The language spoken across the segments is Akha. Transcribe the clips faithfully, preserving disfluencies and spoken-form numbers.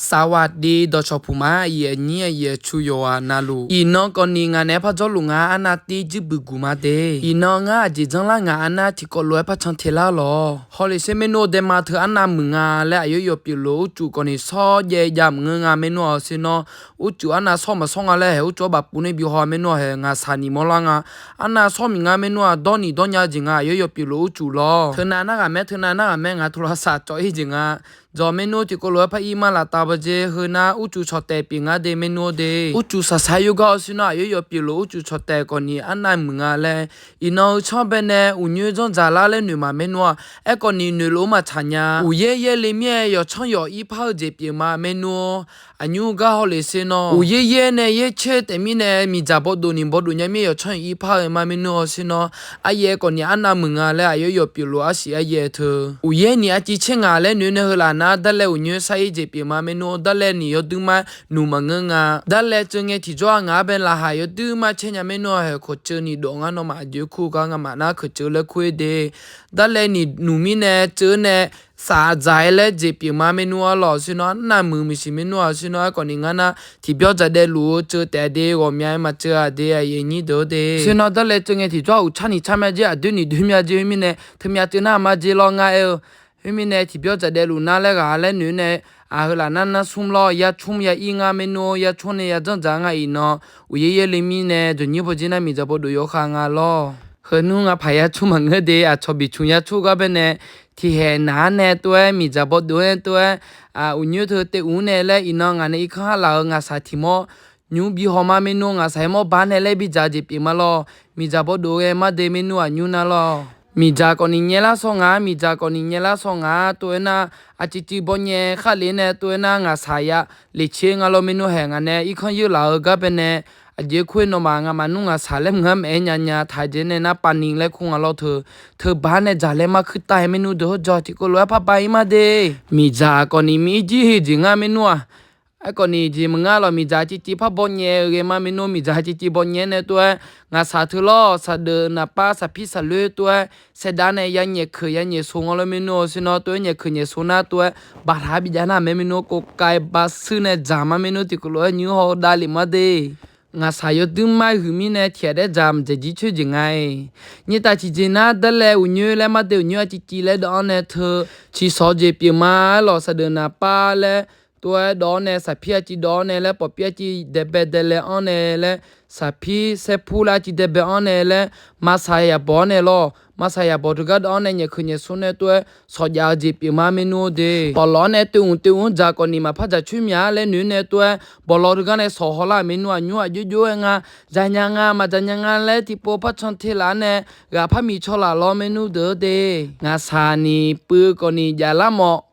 Sawaqdi dawqcawq puq ma, aqyuif aqnyir aqyuif aqtsu yawqghaq navluf. Iqnan kawfni ngaq naeq-aer par jawrluf nga arnav tir juirbuq guq ma de. Iqnan ngar aqjeq janrlar ngaq arnav tiqkawv lof-aer par can teq lar lawq. Hawlef sher maernmr daema teu arnav muiq nga laer aqyawf yawf pyeuflof urcuf kawfni shawr jaev jav maqngeur nga maernmr-awq sher nawr. Urcuf arnav shawr maqshawr nga laer haeq urcuf-anr bafpuv nae bihaw maernmr-awq haeq ngaqshaq ni mawrlar nga. Arnav shawr miq nga maernmr-aq dawr ni dawr nya-eu jeq nga aqyawf yawf pyeuflof urcuf lawr. Teunav nar ghaq mae, teunav nar ghaq mae, ngaq teu lavsav cawv-ir jeq nga. Jawq maernmr tiqkawv lof-aer par ir ma laf tav bawjeq heu nar urcuf cawq taef pyeuf nga de maernmr de. Urcuf saqsaq yawgar-awr sher nawr aqyawf yawf pyeuflof urcuf cawq taef kawfni arnav muiq nga laer. Iqnan-eu canr baenae uqnyoer janrdzaq lar laer noeq ma maernmr-aq. Aerkawfni noeqlof-eu maqtsaq nya. Uqyaer yaer le mir-aer yawqcanr yawq ir par-eu jeq pyeuf ma maernmr. Aqnymr gar hawlef sher nawr uqyaer yaer nae yaer caer taef mirnae miqdzaq bawdof ni bawdof nya mir-aer yawqcanr yawq ir par-eu ma maernmr-awq sher nawr. Aryaer kawfni arnav muiq nga laer aqyawf yawf pyeuflof arsiq aryaer teu. Uqyaer ni arciv caer ngaq laer noeq nae heu laf nar darlae uqnyoer sar-ir jeq pyeuf ma maernmr. Darlae ni yawduir mar nuq maqngeur nga. Darlae tseuv ngae tiqjawr-aq ngaq-anr bae laqkhaq yawduir mar caer nya maernmr-aq haeq kawqceuv ni dawf ngar nawmaf aqjox kur gar ngamaf nar keuqceuv laer kur-ir de. Darlae ni nuq mirnae tseuv nae saf dzaq-aer laer jeq pyeuf ma maernmr-awr lawq sher nawr arnav muiq muiqsiq maernmr-aq sher nawr aerkawfni ngar nar tiqbyawr dzaq daefluf-eu tseuv taef de ghawqmya-aer maqtseuv-a de aqyuif aqnyir deuq-eu de. Sher nawr darlae tseuv ngae tiqjawr uqtsar ni tsar myav jer aqdoer ni doer myav jer khoermirnae teumyav tseuv nar maqjer lawr ngar aer-eu. Khoermirnae tiqbyawr dzaq daefluf nar laer ghaq laer noeq nae, aq, heu laf nar nar smr lawr yar cmr ya ir ngar maernmr yar cmr nae ya janrdzaq nga iqnan. Uqyaer yaer le mirnae jawqnyir bawjer nar miqdzaq bawdof yawkhav nga lawr. Heu nmr nga paq yar cmr maqngeur de aqcawq biqcmq yar cmr gar baenae tiqhaeq naq-anr nae tov-aer miqdzaq bawdof-aer tov-aer, uqnyoer teu te uq-anr nae laer iqnan ngaq nae irkanr har laf-euq ngaqshaq tiq mawr nymr bi haw ma maernmr ngaqshaq-aer mawr bar nae laer bidzaq jeq pyeuf ma lawr. Miqdzaq bawdof ghae mar de maernmr aqnymr nar lawr. Miqdzaq kawfni nyaelar shaw ngaq-ar, miqdzaq kawfni nyaelar shaw ngaq-ar tov-aer nar, aqciv civ baw nyae khar le nae tov-aer nar ngaqshaq ya lef caer nga lawr maernmr haeq ngaq nae irkanr yeur laf-eu gar baenae, aqjeq kur-aer nawmaf nga'maf nmr ngaqshaq laer mq ngar maqaer nya nya taq-aer jeq nae nar pav ni laer kur nga lawr teu. Teu bar nae dzaq laer mar kuir tav-aer maernmr deuq hawr jawr tiqkawv lof-aer par bar-ir mar de. Miqdzaq kawfni miq-ir jir heu jeq ngar maernmr-aq. Aerkawfni jeq maqngar lawq miqdzaq civ civ par baw nyae-eu ghae ma maernmr miqdzaq civ civ baw nyae nae tov-aer, ngaqshaq teu lawr saqdeuf naqpav saqpir saqloer tov-aer saevdav nae ya nyaef keuq ya nyaef so nga lawr maernmr-eu sher nawr tov-aer nyaef keuq nyaef so nar tov-aer baqtaq-aer bijav nar mae maernmr kov kav-aer basuir nae dzaq ma maernmr tiqkawv lof-aer nymr haw dav lef mar de. Ngaqshaq yawduir mar huiq mirnae tiq ghaq daef dzaq maqdzaeq jir coer jeq nga-aer. Nyaer tav tiqjeq nar darlae uqnyoer laer mar de uqnyoer aqciv civ laer dawv-anr nae teu ciqshawq jeq pyeuf ma-aer lawq saqdeuf naqpav laer tov-aer dawv-awr nae saqpir aqciv dawv-awr nae laer pawqpir aqciv daebae daelae-anr nae laer saqpir saerpur laer aqciv daebae-anr nae laer maqsaq yaqbawq-anr nae lawr maqsaq yaqbawq teugar dawv-anr nae nyaef keuq nyaef so nae tov-aer shawq jav-eu jeq pyeuf ma maernmr-eu de. Bawqlawq-anr nae toeqhmq toeqhmq dzaq kawfni maqpar dzaq coer myav-ar laer noeq nae tov-aer bawqlawq teugar nae shawq hawlar-euq maernmr aqnymr aqjox jox-aer nga. Dzaq nya nga maqdzaq nya nga laer tiqpov par can te laf-ar nae ghaq par miq caw laf lawr maernmr deuq-eu de. Ngaqshaq ni puiv kawfni jaflar mawf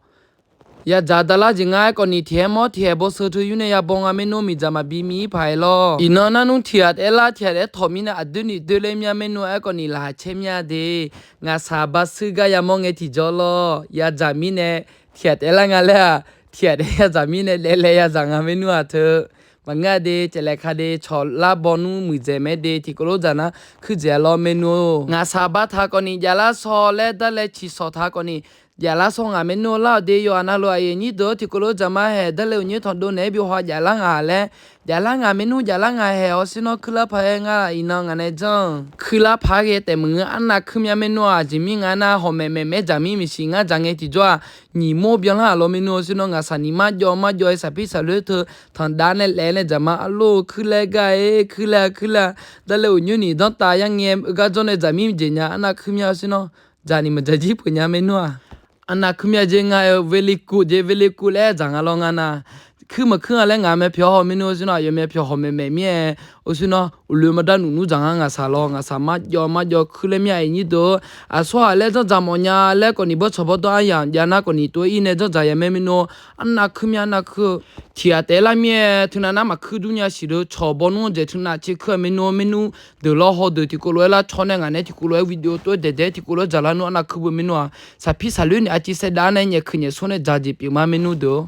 yadzaq davlar jeq nga-aer kawfni tiq haer mawr tiq haer baw sheu teu yur nae yabaw nga maernmr miqdzaq maqbi mir paq-aer lawr. Iqnan nar nmr tiq ghaq taef-aer lar tiq ghaq taef-aer tawq mirnae aqdoer ni doer ler myav maernmr aer kawfni laqkhaq caer myav de. Ngaqshaq basuir gar yamawr ngae tiqjawr lawr yadzaq mirnae tiq ghaq taef-aer lar nga laer-aq tiq ghaq taef-aer yadzaq mirnae daef laer yadzaq nga maernmr-aq teu. Maqngeur-a de caevlaeq ka de cawq lar baw nmr muiqdzaeq mae de tiqkawv lof dzaq nar kuir dzaeq lawr maernmr-or. Ngaqshaq bar taq kawfni jaflar shaw laer darlae ciqshawq taq kawfni jaflar shaw ngaq maernmr lar-awq de yawqha navluf aqyuif aqnyir deuq-or tiqkawv lof dzaq ma haeq darlae uqnyoer tanqdov naeq-aer byov haw jaflar ngaq laer jaflar ngaq maernmr jaflar ngaq haeq-awr sher nawr kuir lar paq-aer nga iqnan ngaq nae janr-eu kuir lar paq-aer ghae taef maqngeur arnav kuir myav maernmr-aq jeq mir nga nar hawq maeqmaeq maer dzaq mir maqsiq ngar dzaq ngae tiqjawr-aq nyiq mawr byanlar-aq lawr maernmr-or sher nawr ngaqshaq ni mar jawv mar jawv-aer saqpir saqloer teu tanqdav nae laef nae dzaq ma arlor-eu kuir laer gar-aer kuir laer-a kuir laer-a darlae uqnyoer ni danrtav yar ngae-eu gar jawr nae dzaq mir jeq nya arnav kuir myav-eu sher nawr dzaq ni maqdzaq jir peuq nya maernmr-aq. Arnav kuir myav jeq nga-eu vele kuv jeq vele kuv laer dzaq nga lawr nga nar kuir maqkuir nga laer ngaq mae pyawq haw maernmr-or sher nawr aqyawf mae pyawq hawq maeqmaeq mir-aer-or sher nawr uqloe maqdar nuf nmr dzaq ngar ngaqshaq lawr ngaqshaq mar jawv mar jawv kuir laer myav aqnyir deuq-or aqsawr-aq laer janrdzaq mawf nya laer kawfni bawrtsawq bawrdanr aryamq jav nar kawfni tov-aer ir nae janrdzaq ya mae maernmr-or arnav kuir myav arnav kuir-eu tiq ghaq taef-aer lar mir-aer teunav nar maqkuir dur nya siq deuq cawq baw nmr-anr dzaeq teunav caer kuir-a maernmr-or maernmr deuq lawr hawdeuq tiqkawv lof-aer lar caw nae ngaq nae tiqkawv lof-aer video tov-aer daeq daeq tiqkawv lof-aer dzaq lar nmr arnav kuir beu maernmr-aq saqpir saqloer ni aqciv saevdav nae nyaef keuq nyaef sor nae dzaq jeq pyeuf ma maernmr deuq-or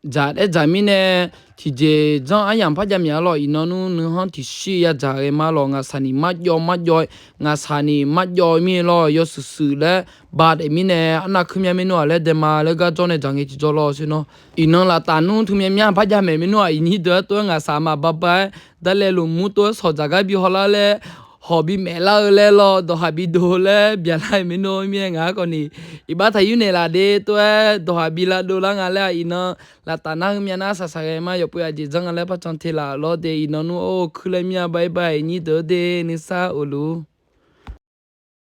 Dzaq daer dzaq mirnae, tiqjeq janr aryamq par jav myaef-a lawq. Iqnan nmr nuihanr tiqshir yadzaq ghae ma lawq. Ngaqsaq ni marjawv marjawv, ngaqsaq ni marjawv mir-a lawq. Yawshuif shuif laer ba daef mirnae, arnav kuir mya maernmr-aq laer daema laer gar jawr nae dzaq ngae tiqjawr lawr sher nawr. Iqnan laftaf nmr teu mya mya par jav maeq maernmr-aq, iqnyir deuq-aer tov-aer ngaqsaq maqba ba-aer, darlae lmqmr tov-aer shawq dzaq gar bi hawlar laer, hawq bi maef lar-eu laer lawr, dawqhaq bi dov laer byaqlar-euq maernmr mir-aer ngaq-aer khawf ni, iqbax taqyur naeqlaf de tov-aer dawqhaq bi lavdov lar nga laer-aq, iqnan laftaf nar heu mya nar saqsaq ghae ma. Yawqpov aqjeq janr nga laer par can te laf lawr de. Iqnan nmr or kuir laer mir-a, bye bye iqnyir deuq-aer de, nuisar of luf.